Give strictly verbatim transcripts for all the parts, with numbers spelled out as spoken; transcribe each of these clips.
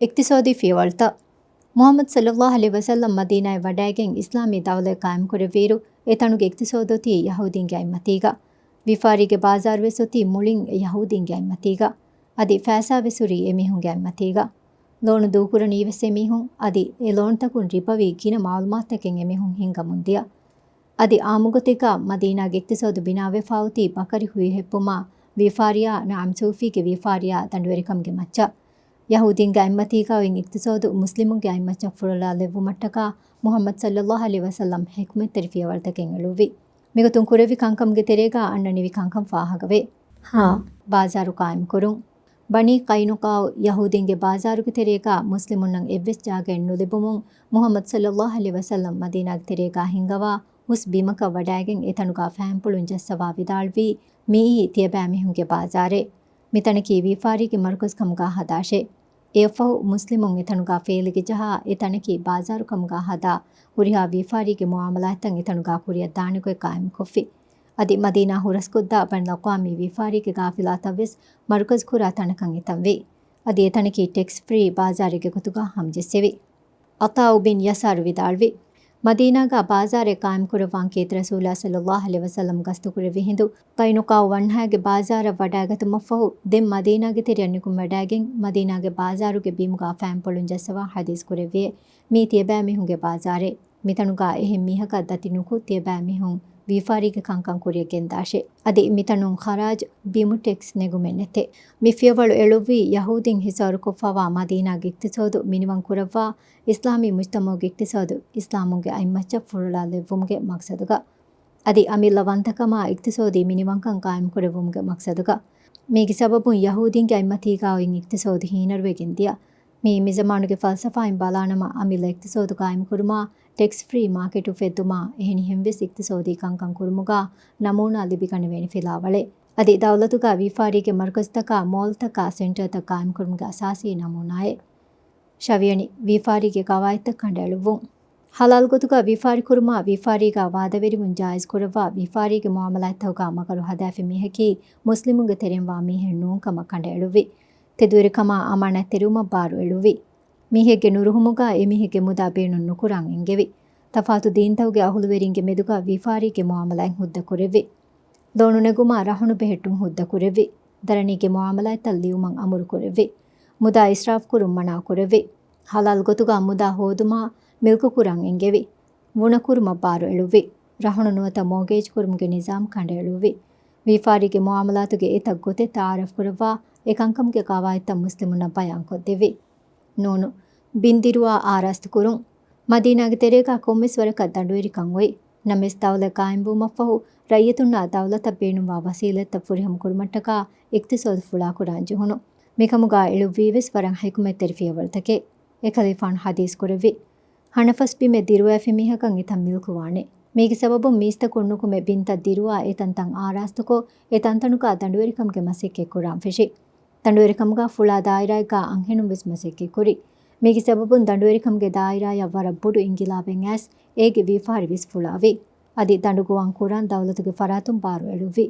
އިޤްތިޞާދީ ފިޔަވަޅުތައް. މުޙައްމަދު ޞައްލައްލާހު ޢަލައިހި ވަސައްލަމް މަދީނާއަށް ވަޑައިގެން އިސްލާމީ ދައުލަތް ޤާއިމްކުރެއްވިއިރު، އެތަނުގެ އިޤްތިޞާދު އޮތީ ޔަހޫދީންގެ އަތްމަތީގަ. ވިޔަފާރީގެ ބާޒާރުވެސް އޮތީ މުޅިން ޔަހޫދީންގެ އަތްމަތީގަ. އަދި ފައިސާވެސް ހުރީ އެމީހުންގެ އަތްމަތީގަ. ލޯނު ދޫކުރަނީވެސް އެމީހުން، އަދި އެ ލޯނުތަކުން ރިބަވީ ގިނަ މަޢުލޫމާތުތަކެއް އެމީހުން ހިންގަމުންދިޔަ. އަދި އާއްމުގޮތެއްގަ މަދީނާގެ އިޤްތިޞާދު ބިނާވެފާ އޮތީ ބަކަރި ހުއިހެއްޕުމާ، ވިޔަފާރިޔާ ނަޢަމް ސޫފީގެ ވިޔަފާރިޔާ ދަނޑުވެރިކަމުގެ މައްޗަށް. ޔަހޫދީންގެ އަތްމަތީގަ އޮތް އިޤްތިޞާދު މުސްލިމުންގެ އަތްމައްޗަށް ފުޅުލާލެއްވުމަށްޓަކާ މުޙައްމަދު ޞައްލައްލާހު ޢަލައިހި ވަސައްލަމް ޙިކްމަތްތެރި ފިޔަވަޅުތަކެއް އެޅުއްވި. މިގޮތުން ކުރެއްވި ކަންކަމުގެ ތެރޭގަ އަންނަނިވި ކަންކަން ފާހަގަވޭ. ހާ، ބާޒާރު ޤާއިމްކުރުން. ބަނީ ޤައިނުޤާޢު ޔަހޫދީންގެ ބާޒާރުގެ ތެރޭގަ މުސްލިމުންނަށް އެއްވެސް ޖާގައެއް ނުލިބުމުން، މުޙައްމަދު ޞައްލައްލާހު ޢަލައިހި ވަސައްލަމް މަދީނާގެ ތެރޭގަ ހިންގަވާ ހުސް ބިމަކަށް ވަޑައިގެން އެތަނުގަ ފައިންޕުޅުން ޖައްސަވާ ވިދާޅުވީ، މިއީ ތިޔަބައިމީހުންގެ ބާޒާރެއް. މިތަނަކީ ވިޔަފާރީގެ މަރުކަޒު ކަމުގަ ހަދާށޭ. އެއަށްފަހު މުސްލިމުން އެތަނުގަ ފޭލިގެ ޖަހާ، އެ ތަނަކީ ބާޒާރު ކަމުގަ ހަދާ، ހުރިހާ ވިޔަފާރީގެ މުޢާމަލާތްތައް އެތަނުގަ ކުރިއަށް ދާނެ ގޮތް ޤާއިމްކޮށްފި. އަދި މަދީނާ ހުރަސްކޮށްދާ ބައިނަލްއަޤްވާމީ ވިޔަފާރީގެ ޤާފިލާތައްވެސް މަރުކަޒު ކުރާ ތަނަކަށް އެތަންވީ. އަދި އެތަނަކީ ޓެކްސް ފްރީ ބާޒާރެއްގެ ގޮތުގަ ހަމަޖެއްސެވި. ޢަޠާއު ބިން ޔަސާރު ވިދާޅުވި، މަދީނާގަ ބާޒާރެއް ޤާއިމްކުރައްވާން ކީރިތި ރަސޫލާ ޞައްލައްލާހު ޢަލައިހި ވަސައްލަމް ގަސްތުކުރެއްވި ހިނދު، ޤައިނުޤާޢު ވަންހާގެ ބާޒާރަށް ވަޑައިގަތުމަށްފަހު، ދެން މަދީނާގެ ތެރެއަށް ނިކުމެވަޑައިގެން، މަދީނާގެ ބާޒާރުގެ ބިމުގަ ފައިންޕުޅުން ޖައްސަވާ ޙަދީޘް ކުރެއްވިއޭ، މީ ތިޔަބައިމީހުންގެ ބާޒާރެއް. މިތަނުގަ އެހެން މީހަކަށް ދަތި ނުކުތް ތިޔަބައިމީހުން ވިޔަފާރީގެ ކަންކަން ކުރިއަށް ގެންދާށޭ. އަދި މިތަނުން ޚަރާޖު، ބިމު ޓެކްސް ނެގުމެއް ނެތޭ. މި ފިޔަވަޅު އެޅުއްވީ ޔަހޫދީން ހިސާރުކޮށްފައިވާ މަދީނާގެ އިޤްތިޞާދު މިނިވަން ކުރައްވާ، އިސްލާމީ މުޖްތަމަޢުގެ އިޤްތިޞާދު އިސްލާމުންގެ އަތްމައްޗަށް ފުޅުލާލެއްވުމުގެ މަޤްޞަދުގަ. އަދި އަމިއްލަ ވަންތަކަމާ އިޤްތިޞާދީ މިނިވަންކަން ޤާއިމްކުރެއްވުމުގެ މަޤްޞަދުގަ. މީގެ ސަބަބުން ޔަހޫދީންގެ އަތްމަތީގަ އޮތް އިޤްތިޞާދު ހީނަރުވެގެން ދިޔަ. މީ މިޒަމާނުގެ ފަލްސަފާއިން ބަލާނަމަ، އަމިއްލަ އިޤްތިޞާދު ޤާއިމްކުރުމާ، ޓެކްސް ފްރީ މާކެޓް އުފެއްދުމާ، އެހެނިހެންވެސް އިޤްތިޞާދީ ކަންކަން ކުރުމުގަ ނަމޫނާ ލިބިގަނެވޭނެ ފިލާވަޅެއް. އަދި ދައުލަތުގަ ވިޔަފާރީގެ މަރުކަޒުތަކާ، މޯލްތަކާ، ސެންޓަރތައް ޤާއިމްކުރުމުގެ އަސާސީ ނަމޫނާއެއް. ށަވިޔަނި، ވިޔަފާރީގެ ޤަވާއިދުތައް ކަނޑައެޅުއްވުން. ޙަލާލު ގޮތުގަ ވިޔަފާރި ކުރުމާ، ވިޔަފާރީގަ ވާދަވެރިވުން ޖާއިޒް ކުރައްވާ، ވިޔަފާރީގެ މުޢާމަލާތްތަކުގަ މަގަރު ހަދާފި މީހަކީ މުސްލިމުންގެ ތެރެއިންވާ މީހެއް ނޫން ކަމަށް ކަނޑައެޅުއްވި. ތެދުވެރިކަމާ އަމާނާތްތެރިވުމަށް ބާރު އެޅުއްވި. މީހެއްގެ ނުރުހުމުގަ އެމީހެއްގެ މުދާ ބޭނުން ނުކުރާން އެންގެވި. ތަފާތު ދީންތަކުގެ އަހުލުވެރިންގެ މެދުގަ ވިޔަފާރީގެ މުޢާމަލާތް ހުއްދަ ކުރެއްވި. ލޯނު ނެގުމާ ރަހުނު ބެހެއްޓުން ހުއްދަ ކުރެއްވި. ދަރަނީގެ މުޢާމަލާތްތައް ލިޔުމަށް އަމުރު ކުރެއްވި. މުދާ އިސްރާފް ކުރުން މަނާ ކުރެއްވި. ޙަލާލު ގޮތުގަ މުދާ ހޯދުމާ މިލްކު ކުރަން އެންގެވި. ވުނަ ކުރުމަށް ބާރު އެޅުއްވި. ރަހުނު ނުވަތަ މޯގޭޖް ކުރުމުގެ ނިޒާމް ކަނޑައެޅުއްވި. ވިޔަފާރީގެ މުޢާމަލާތުގެ އެތައް ގޮތެއް ތަޢާރަފް ކުރައްވާ، އެ ކަންކަމުގެ ޤަވާއިދުތައް މުސްލިމުންނަށް ބަޔާން ކޮށްދެއްވި. ނޫނު، ބިން ދިރުވާ އާރާސްތު ކުރުން. މަދީނާގެ ތެރޭގަ ކޮންމެސް ވަރަކަށް ދަނޑުވެރިކަން އޮތް. ނަމަވެސް، ދައުލަތް ޤާއިމްވުމަށްފަހު، ރައްޔިތުންނާ ދައުލަތަށް ބޭނުންވާ ވަސީލަތްތައް ފުރިހަމަ ކުރުމަށްޓަކާ އިޤްތިޞާދު ފުޅާކުރާން ޖެހުނު. މިކަމުގަ އެޅުއްވީވެސް ވަރަށް ޙިކުމަތްތެރި ފިޔަވަޅުތަކެއް. އެކަލޭފާނު ޙަދީޘް ކުރެއްވި، ހަނަފަސް ބިމެއް ދިރުވައިފި މީހަކަށް އެތަން މިލްކުވާނެ. މީގެ ސަބަބުން މީސްތަކުން ނުކުމެ ބިންތައް ދިރުވާ އެތަންތަން އާރާސްތުކޮށް، އެ ތަންތަނުގަ ދަނޑުވެރިކަމުގެ މަސައްކަތް ކުރާން ފެށި. ދަނޑުވެރިކަމުގަ ފުޅާ ދާއިރާއެއްގަ އަންހެނުން ވެސް މަސައްކަތް ކުރި. މީގެ ސަބަބުން ދަނޑުވެރިކަމުގެ ދާއިރާއަށް ވަރަށް ބޮޑު އިންގިލާބެއް އައިސް، އޭގެ ވިޔަފާރި ވެސް ފުޅާވި. އަދި ދަނޑުގޮވާން ކުރާން ދައުލަތުގެ ފަރާތުން ބާރު އެޅުއްވި.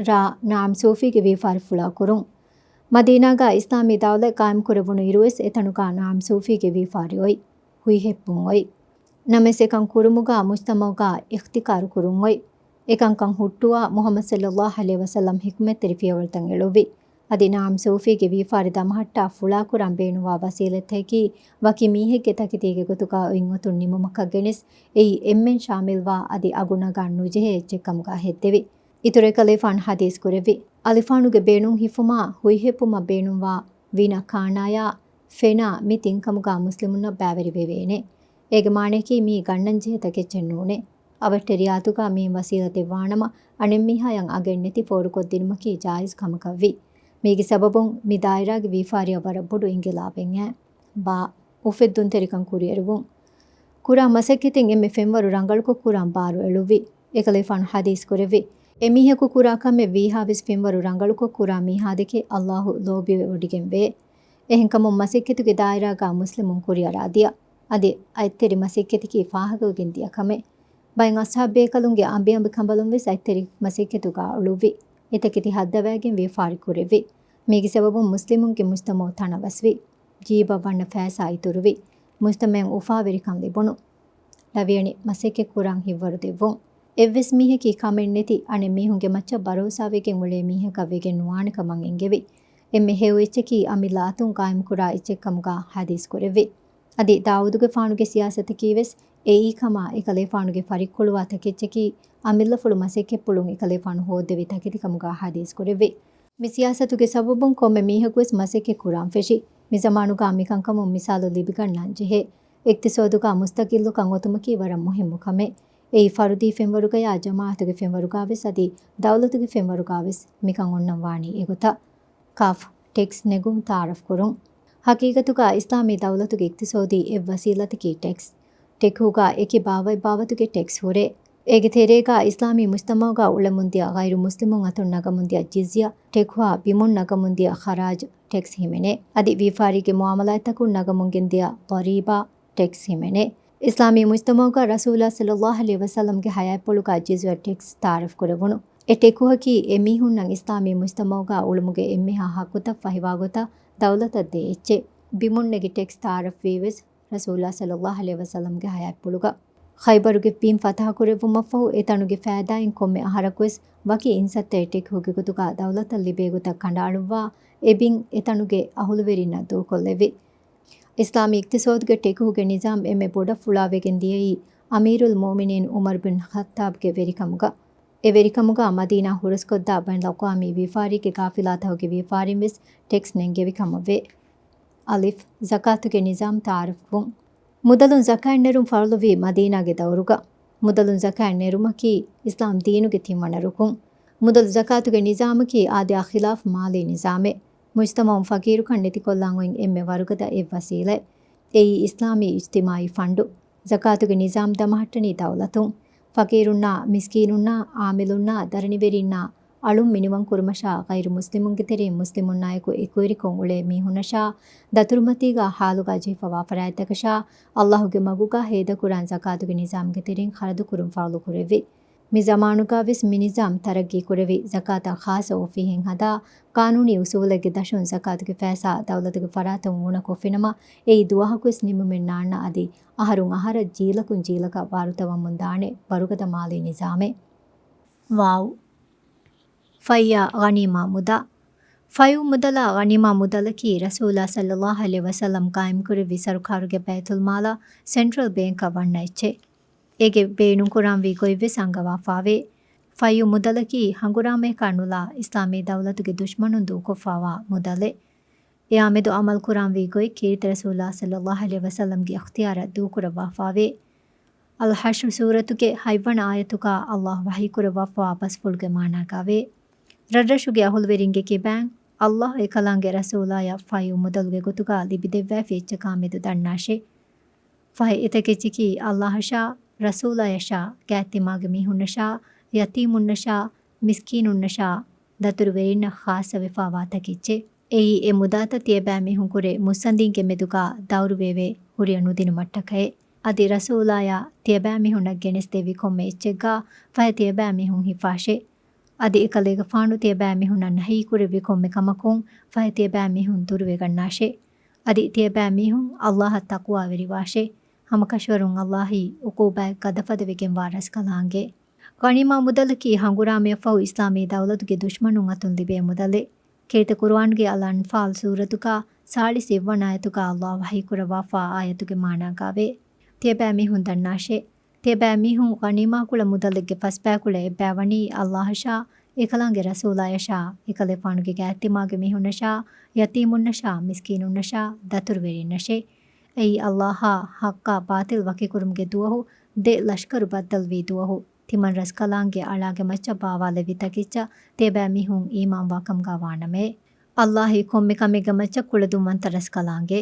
ރ. ނަޢަމް ސޫފީގެ ވިޔަފާރި ފުޅާ ކުރުން. މަދީނާގަ އިސްލާމީ ދައުލަތް ޤާއިމް ކުރެވުނު އިރުވެސް އެތަނުގަ ނަޢަމް ސޫފީގެ ވިޔަފާރި އޮތް. ހުއިހެއްޕުން އޮތް. ނަމަވެސް އެކަން ކުރުމުގަ މުޖްތަމަޢުގަ އިޙްތިޤާރު ކުރުން އޮތް. އެކަންކަން ހުއްޓުވާ މުޙައްމަދު ޞައްލައްލާހު ޢަލައިހި ވަސައްލަމް ޙިކްމަތްތެރި ފިޔަވަޅުތައް އެޅުއްވި. އަދި ނަޢަމް ސޫފީގެ ވިޔަފާރި ދަމަހައްޓާ ފުޅާކުރަން ބޭނުންވާ ވަސީލަތްތަކަކީ ވަކި މީހެއްގެ ތަކެތީގެ ގޮތުގަ އޮތް އޮތުން ނިމުމަކަށް ގެނެސް، އެއީ އެންމެން ޝާމިލްވާ އަދި އަގު ނަގާން ނުޖެހޭ އެއްޗެއް ކަމުގަ ހެއްދެވި. އިތުރަށް ކަލޭފާނު ޙަދީޘް ކުރެއްވި، އަލިފާނުގެ ބޭނުން ހިފުމާ ހުއިހެއްޕުމަށް ބޭނުންވާ ވިނަ ކާނާޔާ ފެނާ މި ތިން ކަމުގަ މުސްލިމުންނަށް ބައިވެރިވެވޭނެ. އޭގެ މާނަޔަކީ މީ ގަންނަންޖެހޭ ތަކެއްޗެއް ނޫނޭ. އަވަށްޓެރިޔާތުގަ މި ވަސީލަތެއް ވާނަމަ، އަނެއްމީހާޔަށް އަގެއް ނެތި ފޯރުކޮށްދިނުމަކީ ޖާއިޒް ކަމަކަށްވި. މީގެ ސަބަބުން މި ދާއިރާގެ ވިޔަފާރިއަށް ވަރަށް ބޮޑު އިންގިލާބެއް އައި. ބާ، އުފެއްދުންތެރިކަން ކުރިއެރުވުން. ކުރާ މަސައްކަތެއް އެންމެ ފެންވަރު ރަނގަޅުކޮށް ކުރާން ބާރު އެޅުއްވި. އެކަލޭފާނު ޙަދީޘް ކުރެއްވި، އެމީހަކު ކުރާ ކަމެއް ވީހާވެސް ފެންވަރު ރަނގަޅުކޮށް ކުރާ މީހާދެކެ ﷲ ލޯބިވެވޮޑިގެންވޭ. އެހެންކަމުން މަސައްކަތުގެ ދާއިރާގަ މުސްލިމުން ކުރިއަރާދިޔަ. އަދި އަތްތެރި މަސައްކަތަކީ ފާހަގަވެގެން ދިޔަ ކަމެއް. ބައެއް އަޞްޙާބު ބޭކަލުންގެ އަނބިއަނބި ކަނބަލުން ވެސް އަތްތެރި މަސައްކަތުގަ އުޅުއްވި. އެތަކެތި ހައްދަވައިގެން ވިޔަފާރި ކުރެއްވި. މީގެ ސަބަބުން މުސްލިމުންގެ މުޖްތަމަޢު ތަނަވަސްވި. ޖީބަށް ވަންނަ ފައިސާ އިތުރުވި، މުޖްތަމަޢަށް އުފާވެރިކަން ލިބުނު، ޅަވިޔަނި މަސައްކަތްކުރަން ހިތްވަރު ދެއްވުން. އެއްވެސް މީހަކީ ކަމެއް ނެތި އަނެއް މީހުންގެ މައްޗަށް ބަރޯސާވެގެން އުޅޭ މީހަކަށް ވެގެން ނުވާނެ ކަމަށް އެންގެވި. އެންމެ ހެޔޮ އެއްޗަކީ އަމިއްލަ އަތުން ޤާއިމްކުރާ އެއްޗެއް ކަމުގަ ޙަދީޘް ކުރެއްވި. އަދި ދާއޫދުގެފާނުގެ ސިޔާސަތަކީވެސް އެއީކަމާ، އެކަލޭފާނުގެ ފަރިއްކުޅުވާ ތަކެއްޗަކީ އަމިއްލަފުޅު މަސައްކަތްޕުޅުން އެކަލޭފާނު ހޯއްދެވި ތަކެތި ކަމުގަ ޙަދީޘް ކުރެއްވި. މި ސިޔާސަތުގެ ސަބަބުން ކޮންމެ މީހަކުވެސް މަސައްކަތް ކުރާން ފެށި. މި ޒަމާނުގަ މިކަންކަމުން މިސާލު ލިބިގަންނަން ޖެހޭ. އިޤްތިޞާދުގަ މުސްތަޤިއްލުކަން އޮތުމަކީ ވަރަށް މުހިއްމު ކަމެއް. އެއީ ފަރުދީ ފެންވަރުގަޔާ ޖަމާޢަތުގެ ފެންވަރުގަވެސް އަދި ދައުލަތުގެ ފެންވަރުގަވެސް މިކަން އޮންނަން ވާނީ އެގޮތަށް. ކާފް، ޓެކްސް ނެގުން ތަޢާރަފް ކުރުން. ޙަޤީޤަތުގަ އިސްލާމީ ދައުލަތުގެ އިޤްތިޞާދީ އެއް ވަސީލަތަކީ ޓެކްސް. ޓެކުހުގަ އެކި ބާވަތްބާވަތުގެ ޓެކްސް ހުރޭ. އޭގެ ތެރޭގަ އިސްލާމީ މުޖްތަމަޢުގަ އުޅެމުންދިޔަ ޣައިރު މުސްލިމުން އަތުން ނަގަމުންދިޔަ ޖިޒްޔަ، ޓެކުހަށް ބިމުން ނަގަމުންދިޔަ ޚަރާޖު ޓެކްސް ހިމެނޭ. އަދި ވިޔަފާރީގެ މުޢާމަލާތްތަކުން ނަގަމުންގެންދިޔަ ޟަރީބާ ޓެކްސް ހިމެނޭ. އިސްލާމީ މުޖްތަމަޢުގަ ރަސޫލާ ޞައްލައްލާހު ޢަލައިހި ވަސައްލަމްގެ ޙަޔާތްޕުޅުގަ ޖިޒްޔަ ޓެކްސް ތަޢާރަފް ކުރެވުނު. އެ ޓެކުހަކީ އެ މީހުންނަށް އިސްލާމީ މުޖްތަމަޢުގަ އުޅުމުގެ އެންމެހާ ޙައްޤުތައް ފަހިވާގޮތަށް ދައުލަތަށް ދޭ އެއްޗެއް. ބިމުން ނެގި ޓެކްސް ތަޢާރަފްވީވެސް ރަސޫލާ ޞައްލައްލާހު ޢަލައިހި ވަސައްލަމްގެ ޙަޔާތްޕުޅުގަ. ޚައިބަރުގެ ބިން ފަތަޙަކުރެއްވުމަށްފަހު، އެތަނުގެ ފައިދާއިން ކޮންމެ އަހަރަކުވެސް ވަކި އިންސައްތައެއް ޓެކުހުގެ ގޮތުގަ ދައުލަތަށް ލިބޭ ގޮތަށް ކަނޑައަޅުއްވާ، އެ ބިން އެތަނުގެ އަހުލުވެރިންނަށް ދޫކޮށްލެއްވި. އިސްލާމީ އިޤްތިޞާދުގެ ޓެކުހުގެ ނިޒާމް އެންމެ ބޮޑަށް ފުޅާވެގެން ދިޔައީ އަމީރުލް މުއުމިނީން ޢުމަރު ބިން ޚައްޠާބްގެ ވެރިކަމުގަ. އެ ވެރިކަމުގަ މަދީނާ ހުރަސްކޮށްދާ ބައިނަލްއަޤްވާމީ ވިޔަފާރީގެ ޤާފިލާތަކުގެ ވިޔަފާރިން ވެސް ޓެކްސް ނެންގެވި ކަމަށްވޭ. އަލިފް، ޒަކާތުގެ ނިޒާމް ތަޢާރަފްވުން. މުދަލުން ޒަކާތް ނެރުން ފަރުޟުވީ މަދީނާގެ ދައުރުގަ. މުދަލުން ޒަކާތް ނެރުމަކީ އިސްލާމް ދީނުގެ ތިންވަނަ ރުކުން. މުދަލު ޒަކާތުގެ ނިޒާމަކީ އާދަޔާ ޚިލާފް މާލީ ނިޒާމެއް. މުޖްތަމަޢުން ފަޤީރުކަން ނެތިކޮށްލާން އޮތް އެންމެ ވަރުގަދަ އެއް ވަސީލަތް. އެއީ އިސްލާމީ އިޖްތިމާޢީ ފަންޑު. ޒަކާތުގެ ނިޒާމް ދަމަހައްޓަނީ ދައުލަތުން. ފަޤީރުންނާ، މިސްކީނުންނާ، އާމިލުންނާ، ދަރަނިވެރިންނާ، އަޅުން މިނިވަން ކުރުމަށާ، ޣައިރު މުސްލިމުންގެ ތެރެއިން މުސްލިމުންނާއެކު އެކުވެރިކޮށް އުޅޭ މީހުންނަށާ، ދަތުރުމަތީގާ ޙާލުގާ ޖެހިފަވާ ފަރާތްތަކަށާ، ﷲ ގެ މަގުގާ ހޭދަކުރާން ޒަކާތުގެ ނިޒާމްގެ ތެރެއިން ޚަރަދުކުރުން ފަރުޟު ކުރެއްވި. މި ޒަމާނުގާވެސް މި ނިޒާމް ތަރައްގީ ކުރެވި، ޒަކާތަށް ޚާއްޞަ އޮފީހެއް ހަދާ، ޤާނޫނީ އުސޫލެއްގެ ދަށުން ޒަކާތުގެ ފައިސާ ދައުލަތުގެ ފަރާތުން އުނަކޮށްފިނަމަ، އެއީ ދުވަހަކުވެސް ނިމުމެއް ނާންނަ އަދި އަހަރުން އަހަރަށް ޖީލަކުން ޖީލަކަށް ވާރުތަވަމުންދާނެ ވަރުގަދަ މާލީ ނިޒާމެއް. ވާވް. ފައްޔާ ޣަނީމާ މުދާ. ފަޔު މުދަލާ ޣަނީމާ މުދަލަކީ ރަސޫލާ ޞައްލައްލާހު ޢަލައިހި ވަސައްލަމް ޤާއިމްކުރެއްވި ސަރުކާރުގެ ބައިތުލްމާލަށް ސެންޓްރަލް ބޭންކަށް ވަންނަ އެއްޗެއް. އޭގެ ބޭނުންކުރާންވީ ގޮތްވެސް އަންގަވާފާވޭ. ފަޔު މުދަލަކީ ހަނގުރާމަޔަކާ ނުލާ އިސްލާމީ ދައުލަތުގެ ދުޝްމަނުން ދޫކޮށްފާވާ މުދަލެއް. އެއާމެދު ޢަމަލުކުރާންވީ ގޮތް ކީރިތި ރަސޫލާ ޞައްލައްލާހު ޢަލައިހި ވަސައްލަމްގެ އިޚްތިޔާރަށް ދޫކުރައްވާފާވޭ. އަލްޙަޝްރު ސޫރަތުގެ ހަތްވަނަ އާޔަތުގާ ﷲ ވަޙީކުރައްވާފަވާ ބަސްފުޅުގެ މާނާގާވޭ. ރަށްރަށުގެ އަހުލުވެރިންގެ ކިބައިން ﷲ އެކަލާނގެ ރަސޫލާޔަށް ފަޔު މުދަލުގެ ގޮތުގާ ލިބިދެއްވައިފި އެއްޗަކާމެދު ދަންނާށޭ. ފަހެ އެތަކެއްޗަކީ ﷲ އަށާ، ރަސޫލާޔަށާ، ގާތްތިމާގެ މީހުންނަށާ، ޔަތީމުންނަށާ، މިސްކީނުންނަށާ، ދަތުރުވެރިންނަށް ޚާއްޞަވެފާވާ ތަކެއްޗެއް. އެއީ އެ މުދާތައް ތިޔަބައިމީހުން ކުރެ މުއްސަނދީންގެ މެދުގާ ދައުރުވެވޭ ހުރިއަށް ނުދިނުމަށްޓަކައެ. އަދި ރަސޫލާޔާ ތިޔަބައިމީހުންނަށް ގެނެސްދެއްވި ކޮންމެ އެއްޗެއްގާ ފަހެ ތިޔަބައިމީހުން ހިފާށޭ. އަދި އެކަލޭގެފާނު ތިޔަބައިމީހުންނަށް ނަހީކުރެއްވި ކޮންމެ ކަމަކުން ފަހެ ތިޔަބައިމީހުން ދުރުވެގަންނާށޭ. އަދި ތިޔަބައިމީހުން ﷲ އަށް ތަޤްވާވެރިވާށޭ. ހަމަކަށަވަރުން ﷲ އީ ޢުޤޫބާތް ގަދަފަދަވެގެންވާ ރަސްކަލާނގެ. ޣަނީމާ މުދަލަކީ ހަނގުރާމަޔަށްފަހު އިސްލާމީ ދައުލަތުގެ ދުޝްމަނުން އަތުން ލިބޭ މުދަލެއް. ކީރިތި ޤުރުއާންގެ އަލް އަންފާލް ސޫރަތުގާ ސާޅީސް އެއްވަނަ އާޔަތުގާ ﷲ ވަޙީކުރައްވާފާ އާޔަތުގެ މާނާގާވޭ. ތިޔަބައިމީހުން ދަންނާށޭ. ތިޔަބައިމީހުން ޣަނީމާކުޅަ މުދަލެއްގެ ފަސްބަޔަކުޅަ އެއްބައިވަނީ ﷲ އަށާ، އެކަލާނގެ ރަސޫލާޔަށާ، އެކަލޭފާނުގެ ގާތްތިމާގެ މީހުންނަށާ، ޔަތީމުންނަށާ، މިސްކީނުންނަށާ، ދަތުރުވެރިންނަށޭ. އެއީ ﷲ އާ ޙައްޤާ ބާޠިލް ވަކިކުރުމުގެ ދުވަހު ދެ ލަޝްކަރު ބައްދަލުވީ ދުވަހު ތިމަން ރަސްކަލާނގެ އަޅާގެ މައްޗަށް ބާވާލެއްވި ތަކެއްޗަށް ތިޔަބައިމީހުން އީމާންވާ ކަމުގާ ވާނަމޭ. ﷲ އީ ކޮންމެ ކަމެއްގެ މައްޗަށް ކުޅަދުންވަންތަ ރަސްކަލާނގެ.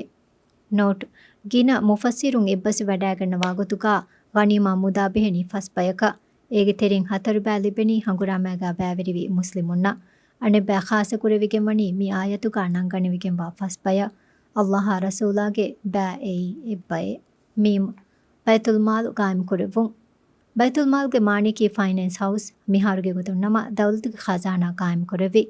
ނޯޓް، ގިނަ މުފައްސިރުން އެއްބަސްވިވަޑައިގަންނަވާ ގޮތުގާ ޣަނީމާ މުދާ ބެހެނީ ފަސް ބަޔަކަށް. އޭގެ ތެރެއިން ހަތަރު ބައި ލިބެނީ ހަނގުރާމައިގާ ބައިވެރިވި މުސްލިމުންނަށް. އަނެއްބައި ޚާއްޞަކުރެވިގެންވަނީ މި އާޔަތުގާ ނަންގަނެވިގެންވާ ފަސް ބަޔަށް. ﷲ އާ ރަސޫލާގެ ބައި އެއީ އެއްބައެއް. މީމް، ބައިތުލްމާލު ގާއިމްކުރެއްވުން. ބައިތުލްމާލްގެ މާނަޔަކީ ފައިނޭންސް ހައުސް، މިހާރުގެ ގޮތުން ނަމަ ދައުލަތުގެ ޚަޒާނާ ގާއިމްކުރެއްވި.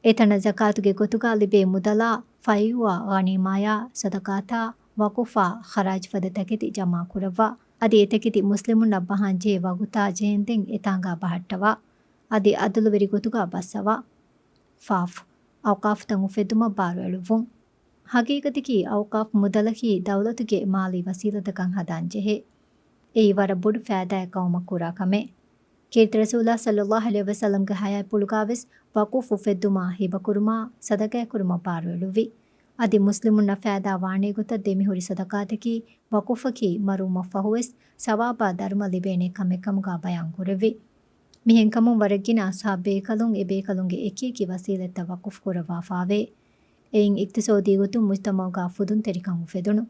އެތަނަށް ޒަކާތުގެ ގޮތުގަ ލިބޭ މުދަލާ، ފައިވާ ޣަނީމާޔާ، ޞަދަޤާތާ، ވަޤުފާ، ޚަރާޖު ފަދަ ތަކެތި ޖަމާ ކުރައްވާ. އަދި އެތަކެތި މުސްލިމުންނަށް ބަހަންޖެހޭ ވަގުތާ ޖެހެންދެން އެތާނގާ ބަހައްޓަވާ. އަދި އަދުލުވެރި ގޮތުގަ ބައްސަވާ. ފާފް، އައުޤާފްތައް އުފެއްދުމަށް ބާރުއެޅުއްވުން. ހަގީގަތަކީ އައުޤާފް މުދަލަކީ ދައުލަތުގެ މާލީ ވަސީލަތަކަށް ހަދާން ޖެހޭ. އެއީ ވަރަށް ބޮޑު ފައިދާއެއް ޤައުމަށް ކުރާ ކަމެއް. ކީރިތި ރަސޫލާ ޞައްލައްލާހު ޢަލައިހި ވަސައްލަމްގެ ޙަޔާތްޕުޅުގާވެސް ވަޤުފް އުފެއްދުމާ، ހިބަކުރުމާ، ޞަދަޤާތްކުރުމަށް ބާރުއެޅުއްވި. އަދި މުސްލިމުންނަށް ފައިދާ ވާނޭ ގޮތަށް ދެމިހުރި ޞަދަޤާތަކީ ވަޤުފަކީ މަރުވުމަށްފަހުވެސް ސަވާބާ ދަރުމަ ލިބޭނޭ ކަމެއްކަމުގާ ބަޔާންކުރެއްވި. މިހެންކަމުން ވަރަށްގިނަ އަޞްޙާބު ބޭކަލުން އެބޭކަލުންގެ އެކިއެކި ވަސީލަތްތައް ވަޤުފް ކުރައްވާފާވޭ. އެއިން އިޤްތިޞާދީ ގޮތުން މުޖްތަމަޢުގާ ފުދުންތެރިކަން އުފެދުނު.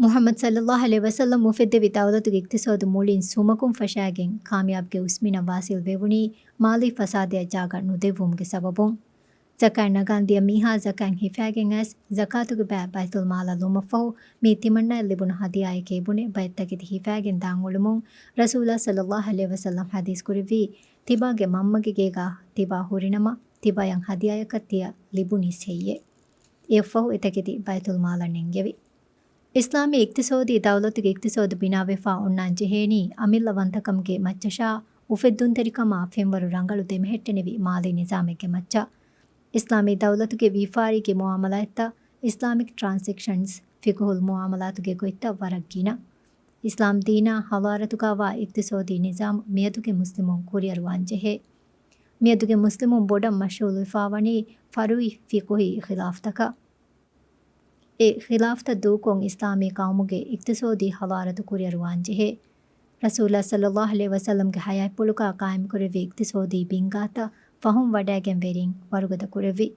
މުޙައްމަދު ޞައްލައްލާހު ޢަލައިހި ވަސައްލަމް އުފެއްދެވި ދައުލަތުގެ އިޤްތިޞާދު މުޅިން ސުމަކުން ފަށާގެން ކާމިޔާބުގެ އުސްމިނަށް ވާޞިލް ވެވުނީ މާލީ ފަސާދަޔަށް ޖާގަ ނުދެއްވުމުގެ ސަބަބުން. ޒަކާތް ނަގާން ދިޔަ މީހާ ޒަކާތް ހިފާގެން އައިސް، ޒަކާތުގެ ބައި ބައިތުލް މާލަށް ލުމަށްފަހު، މީ ތިމަންނަޔަށް ލިބުނު ހަދިޔާއެކޭ ބުނެ، ބައެއް ތަކެތި ހިފާގެން ދާން އުޅުމުން، ރަސޫލާ ޞައްލައްލާހު ޢަލައިހި ވަސައްލަމް ޙަދީޘް ކުރެއްވީ، ތިބާގެ މަންމަގެ ގޭގާ ތިބާ ހުރިނަމަ، ތިބާޔަށް ހަދިޔާޔަކަށް ތިޔަ ލިބުނީސް ހެއްޔޭ؟ އެއަށްފަހު އެ ތަކެތި ބައިތުލް މާލަށް ނެންގެވި. އިސްލާމީ އިޤްތިޞާދީ ދައުލަތުގެ އިޤްތިޞާދު ބިނާވެފާ އޮންނާން ޖެހޭނީ އަމިއްލަވަންތަކަމުގެ މައްޗަށާ، އުފެއްދުންތެރިކަމާ ފެންވަރު ރަނގަޅު ދެމެހެއްޓެނިވި މާލީ ނިޒާމެއްގެ މައްޗަށް. އިސްލާމީ ދައުލަތުގެ ވިޔަފާރީގެ މުޢާމަލާތްތައް، އިސްލާމިކް ޓްރާންސެކްޝަންސް، ފިޤުހުލް މުޢާމަލާތުގެ ގޮތްތައް ވަރަށް ގިނަ. އިސްލާމް ދީނާ ޙަޟާރަތުގާވާ އިޤްތިޞާދީ ނިޒާމް މިއަދުގެ މުސްލިމުން ކުރިއަރުވާން ޖެހޭ. މިއަދުގެ މުސްލިމުން ބޮޑަށް މަޝްޣޫލުވެފާވަނީ ފަރުޢީ ފިޤުހީ ޚިލާފްތަކަށް. އެ ޚިލާފްތައް ދޫކޮށް، އިސްލާމީ ޤައުމުގެ އިޤްތިޞާދީ ޙަޟާރަތު ކުރިއަރުވާން ޖެހޭ. ރަސޫލާ ޞައްލައްލާހު ޢަލައިހި ވަސައްލަމްގެ ޙަޔާތްޕުޅުގާ ޤާއިމްކުރެއްވި އިޤްތިޞާދީ ބިންގާތައް ފަހުން ވަޑައިގެން ވެރިން ވަރުގަދަ ކުރެއްވި.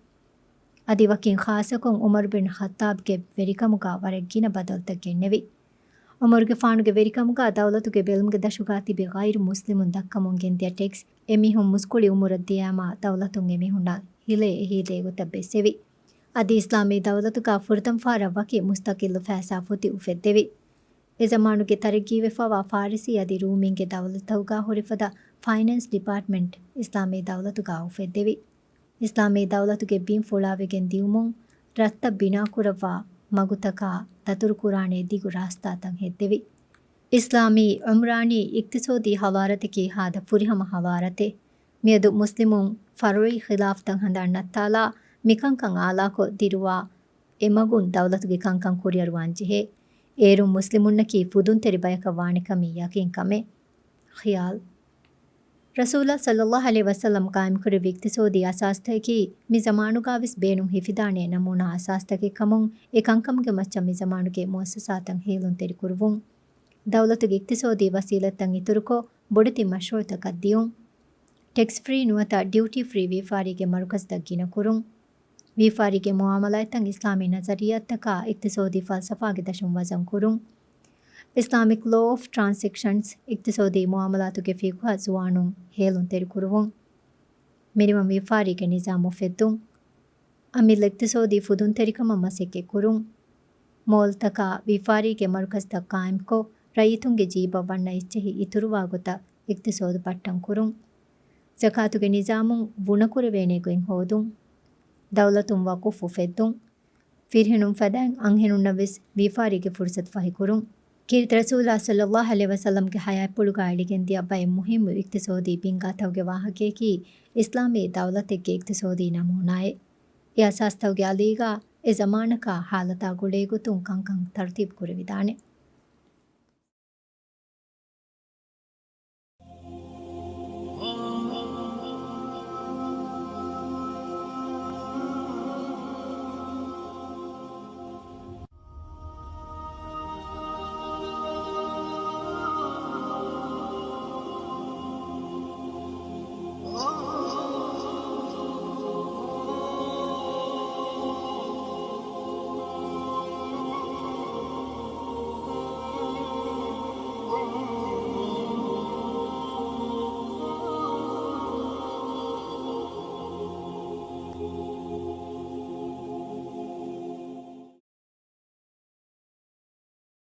އަދި ވަކިން ޚާއްޞަކޮށް ޢުމަރު ބިން ޚައްޠާބްގެ ވެރިކަމުގާ ވަރަށް ގިނަ ބަދަލުތައް ގެންނެވި. ޢުމަރުގެފާނުގެ ވެރިކަމުގާ ދައުލަތުގެ ބެލުމުގެ ދަށުގާ ތިބި ޣައިރު މުސްލިމުން ދައްކަމުން ގެންދިޔަ ޓެކްސް އެމީހުން މުސްކުޅި އުމުރަށް ދިޔައިމާ ދައުލަތުން އެމީހުންނަށް ހިލޭ އެހީލޭ ގޮތަށް ބެއްސެވި. އަދި އިސްލާމީ ދައުލަތުގާ ފުރަތަމަ ފަހަރަށް ވަކި މުސްތަޤިއްލު ފައިސާ ފޮތި އުފެއްދެވި. އެ ޒަމާނުގެ ތަރައްޤީވެފައިވާ ފާރިސީ އަދި ރޫމީންގެ ދައުލަތްތަކުގާ ހުރިފަދަ ފައިނޭންސް ޑިޕާޓްމަންޓް އިސްލާމީ ދައުލަތުގާ އުފެއްދެވި. އިސްލާމީ ދައުލަތުގެ ބިން ފުޅާވެގެން ދިއުމުން، ރަށްތައް ބިނާކުރައްވާ، މަގުތަކާ ދަތުރުކުރާނޭ ދިގު ރާސްތާތައް ހެއްދެވި. އިސްލާމީ ޢުމްރާނީ އިޤްތިޞާދީ ޙަޟާރަތަކީ ހާދަ ފުރިހަމަ ޙަޟާރަތެއް. މިއަދު މުސްލިމުން ފަރުޢީ ޚިލާފްތައް ހަނދާން ނައްތާލާ، މިކަންކަން އާލާކޮށް ދިރުވާ، އެމަގުން ދައުލަތުގެ ކަންކަން ކުރިއަރުވާން ޖެހޭ. އޭރުން މުސްލިމުންނަކީ ފުދުންތެރި ބަޔަކަށް ވާނެ ކަމީ ޔަޤީން ކަމެއް. ޚިޔާލް. ރަސޫލާ ޞައްލައްލާހު ޢަލައިހި ވަސައްލަމް ޤާއިމްކުރެއްވި އިޤްތިޞާދީ އަސާސްތަކަކީ މި ޒަމާނުގާވެސް ބޭނުން ހިފިދާނޭ ނަމޫނާ އަސާސްތަކެއް ކަމުން، އެ ކަންކަމުގެ މައްޗަށް މި ޒަމާނުގެ މުއައްސަސާތައް ހޭލުންތެރިކުރުވުން. ދައުލަތުގެ އިޤްތިޞާދީ ވަސީލަތްތައް އިތުރުކޮށް، ބޮޑެތި މަޝްރޫޢުތަކަށް ދިޔުން. ޓެކްސް ފްރީ ނުވަތަ ޑިއުޓީ ފްރީ ވިޔަފާރީގެ މަރުކަޒުތައް ގިނަކުރުން. ވިޔަފާރީގެ މުޢާމަލާތްތައް އިސްލާމީ ނަޒަރިއްޔާތަކާ އިޤްތިޞާދީ ފަލްސަފާގެ ދަށުން ވަޒަންކުރުން. އިސްލާމިކް ލޯ އޮފް ޓްރާންސެކްޝަންސް، އިޤްތިޞާދީ މުޢާމަލާތުގެ ފިޤުހަށް ޒުވާނުން ހޭލުންތެރިކުރުވުން. މިނިވަން ވިޔަފާރީގެ ނިޒާމު އުފެއްދުން. އަމިއްލަ އިޤްތިޞާދީ ފުދުންތެރިކަމަށް މަސައްކަތްކުރުން. މޯލްތަކާ ވިޔަފާރީގެ މަރުކަޒުތައް ޤާއިމްކޮށް، ރައްޔިތުންގެ ޖީބަށް ވަންނަ އެއްޗެހި އިތުރުވާ ގޮތަށް އިޤްތިޞާދު ބައްޓަން ކުރުން. ޒަކާތުގެ ނިޒާމުން ވުނަކުރެވޭނެ ގޮތް ހޯދުން. ދައުލަތުން ވަޤުފް އުފެއްދުން. ފިރިހެނުން ފަދައިން އަންހެނުންނަށް ވެސް ވިޔަފާރީގެ ފުރުޞަތު ފަހިކުރުން. ކީރިތި ރަސޫލާ ޞައްލައްލާހު ޢަލައިހި ވަސައްލަމްގެ ޙަޔާތްޕުޅުގާ އެޅިގެންދިޔަ ބައެއް މުހިއްމު އިޤްތިޞާދީ ބިންގާތަކުގެ ވާހަކަޔަކީ އިސްލާމީ ދައުލަތެއްގެ އިޤްތިޞާދީ ނަމޫނާއެއް. އެ އަސާސްތަކުގެ އަލީގާ އެ ޒަމާނަކާ ޙާލަތާ ގުޅޭގޮތުން ކަންކަން ތަރުތީބު ކުރެވިދާނެ.